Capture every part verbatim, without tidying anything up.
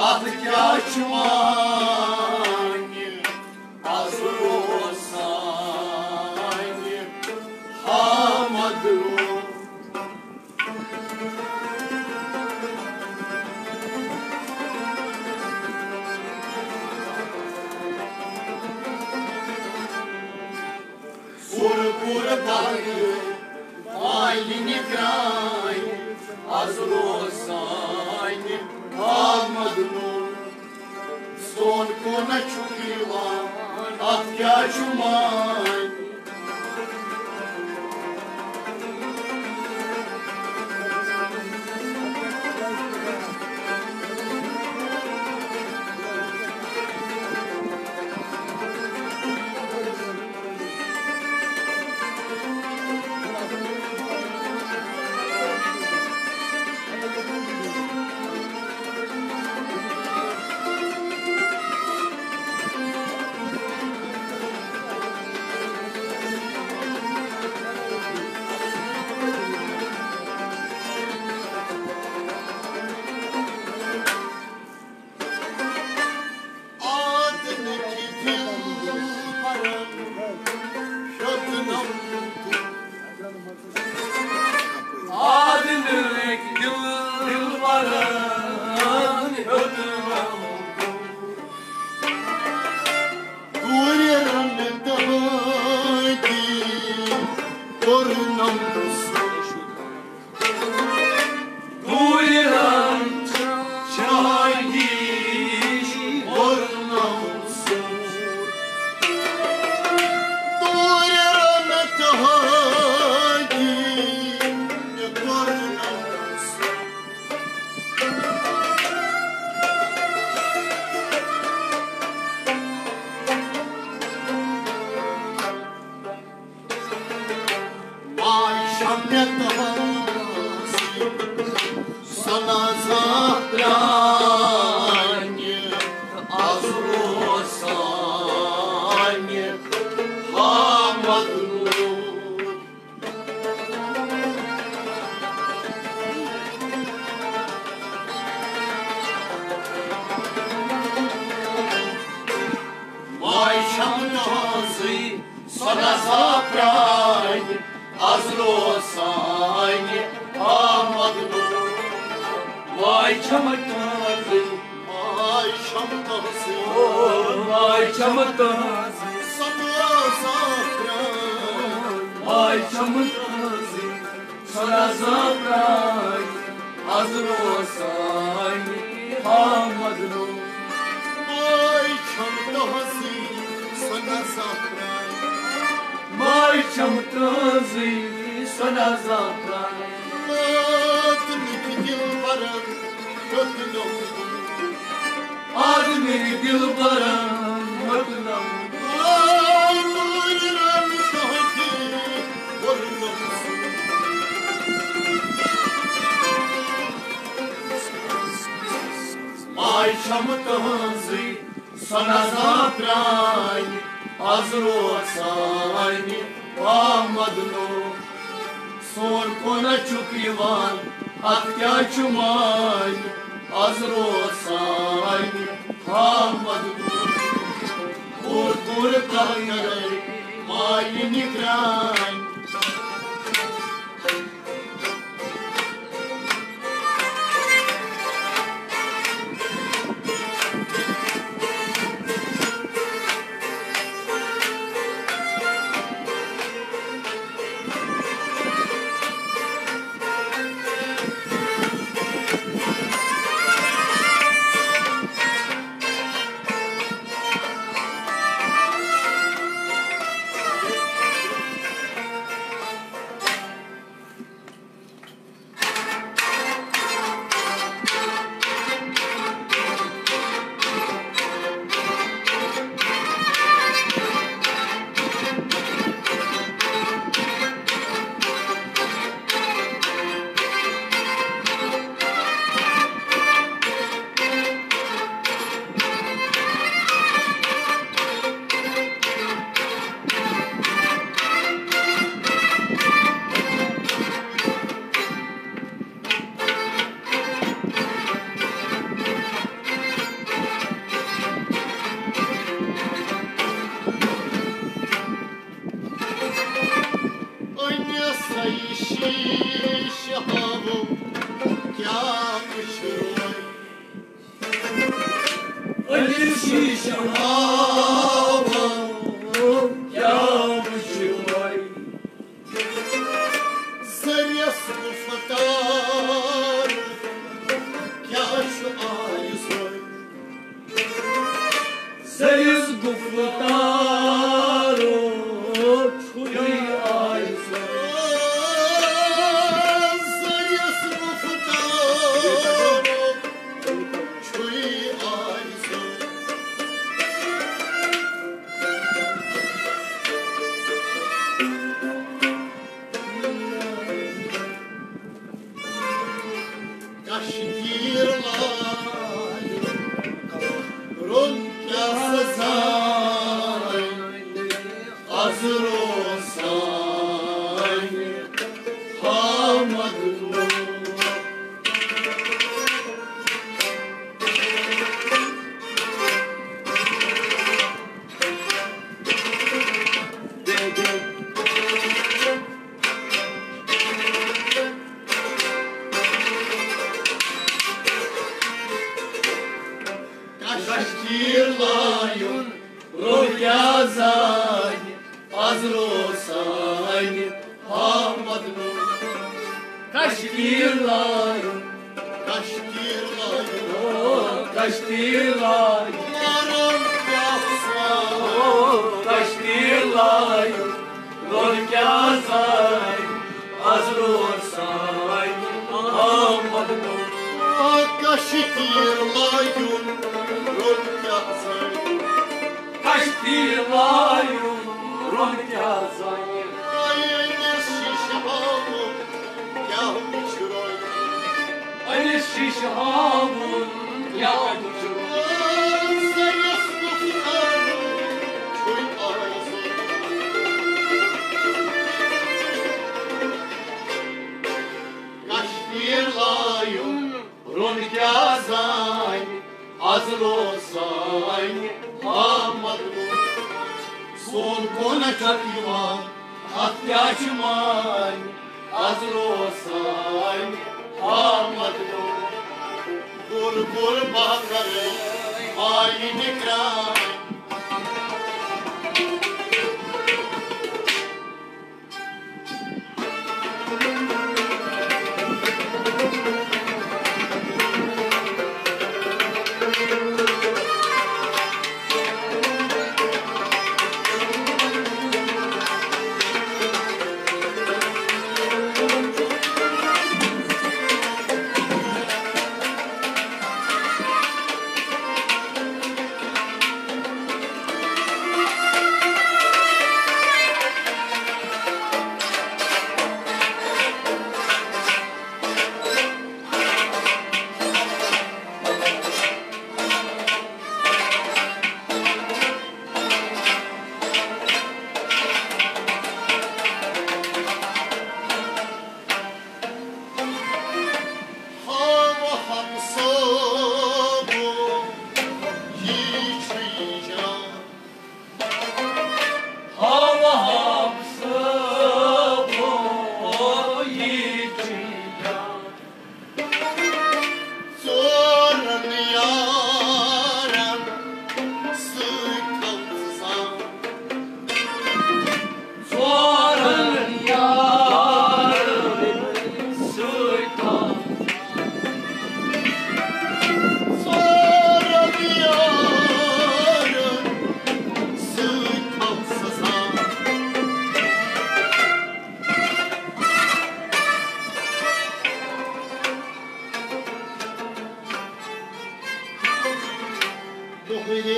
اتھ کیٛاہ چھُ وانہِ از روزانہِ آمد۔ سُر پوٗرٕ بلہٕ مالِنہِ گرٛانہِ از روزانہِ آمد نوٗر۔ سون کونہ چھُ یِوان، اتھ کیٛاہ چھُ مان؟ آدنٕکۍ دِل پرن ہیوٚتنم۔ آدنٕکۍ دِل، دِل پرن ہیوٚتنم۔ دوٗرِ رنٛگ تہٕ ہٲدی کوٚرنم۔ دوٗرِ رنٛگ شاہی ورنم سوٗر۔ دوٗرِ رنٛگ تہٕ ہٲدی ورنم سوٗر۔ ماے شمع تازٕ، سنا زعفرانہِ، از روزانہِ آمد نوٗر۔ ماے شمع تازٕ، سنا زعفرانہِ، از روزانہِ آمد نوٗر۔ ماے شمع تازٕ، ماے شمع تازٕ، او ماے شمع تازٕ، سنا زعفرانہِ، ماے شمع تازٕ، سنا زعفرانہِ، از روزانہِ آمد نوٗر۔ ماے شمع تازٕ، سنا زعفرانہِ۔ ماے شمع تازٕ، سنا زعفرانہِ۔ آدنٕکۍ دِل پرن ہیوٚتنم۔ آدنٕکۍ دِل پرن ہیوٚتنم۔ آدنٕکۍ دِل پرن ہیوٚتنم۔ ماے شمع تازٕ، سنا زعفرانہِ، از روزانہِ آمد نوٗر۔ سون کونہ چھُکھ یِوان، اتھ کیٛاہ چھُ مانہِ، از روزانہِ آمد نوٗر۔ کوٗر کوٗر کلہٕ مالِنہِ گرٛانہِ۔ شیٖشہٕ ہاوان کیٛاہ وٕچھِ وۄنۍ؟ زٔریَس گُفتار کیٛاہ چھُ آیہِ سۄے؟ زٔریَس گُفتار چھُے آیہِ سۄے۔ زٔریَس گُفتار چھُے آیہِ سۄے۔ کشمیر لایُن روٚن کیٛاہ سزا؟ از روزان حامد لوگ۔ کشمیر لایُن روٚن کیٛاہ زانہِ؟ از روزان حامد لوگ۔ کشمیر لایُن، کشمیر لایُن، او کشمیر لایُن۔ روٚن کیٛاہ زانہِ؟ او کشمیر لایُن، روٚن کیٛاہ زانہِ؟ از روزان حامد لوگ۔ کشمیر لایُن، روٚن کیٛاہ زانہِ؟ کشمیر لایُن، روٚن کیٛاہ زانہِ؟ أمِس شیٖشہٕ ہاوُن کیٛاہ وٕچھِ روے؟ أمِس شیٖشہٕ ہاوُن کیٛاہ وٕچھِ روے؟ زٔریَس گُفتار چھُے آیہِ سۄے۔ کشمیر لایُن روٚن کیٛاہ زانہِ؟ از روزان حامد لوگ۔ سون کونہ چھُ یِوان، اتھ کیٛاہ چھُ مانہِ؟ از روزان حامد لوگ۔ بُر بُر بکر آیہِ نِکران۔ ژورن یارن سۭتۍ تھاو ژٕ سان۔ ژورن یارن سۭتۍ تھاو۔ ژورن یارن سۭتۍ تھاو ژٕ سان۔ مہرِ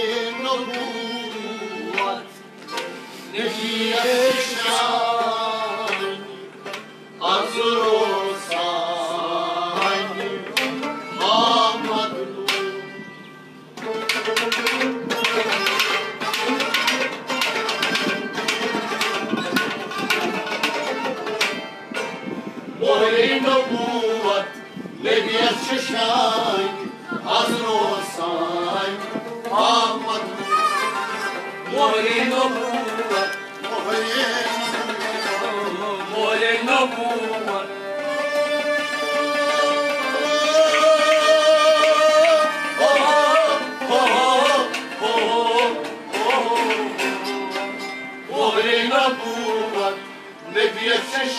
نبوت نبیَس شان، از روزان آمد نور۔ مہرِ نبوت نبیَس چھِ شان، از روزان آمد نور۔ مہرِ نبوت، مہرِ نبوت، مہرِ نبوت۔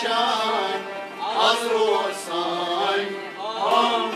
شان، از روز سان۔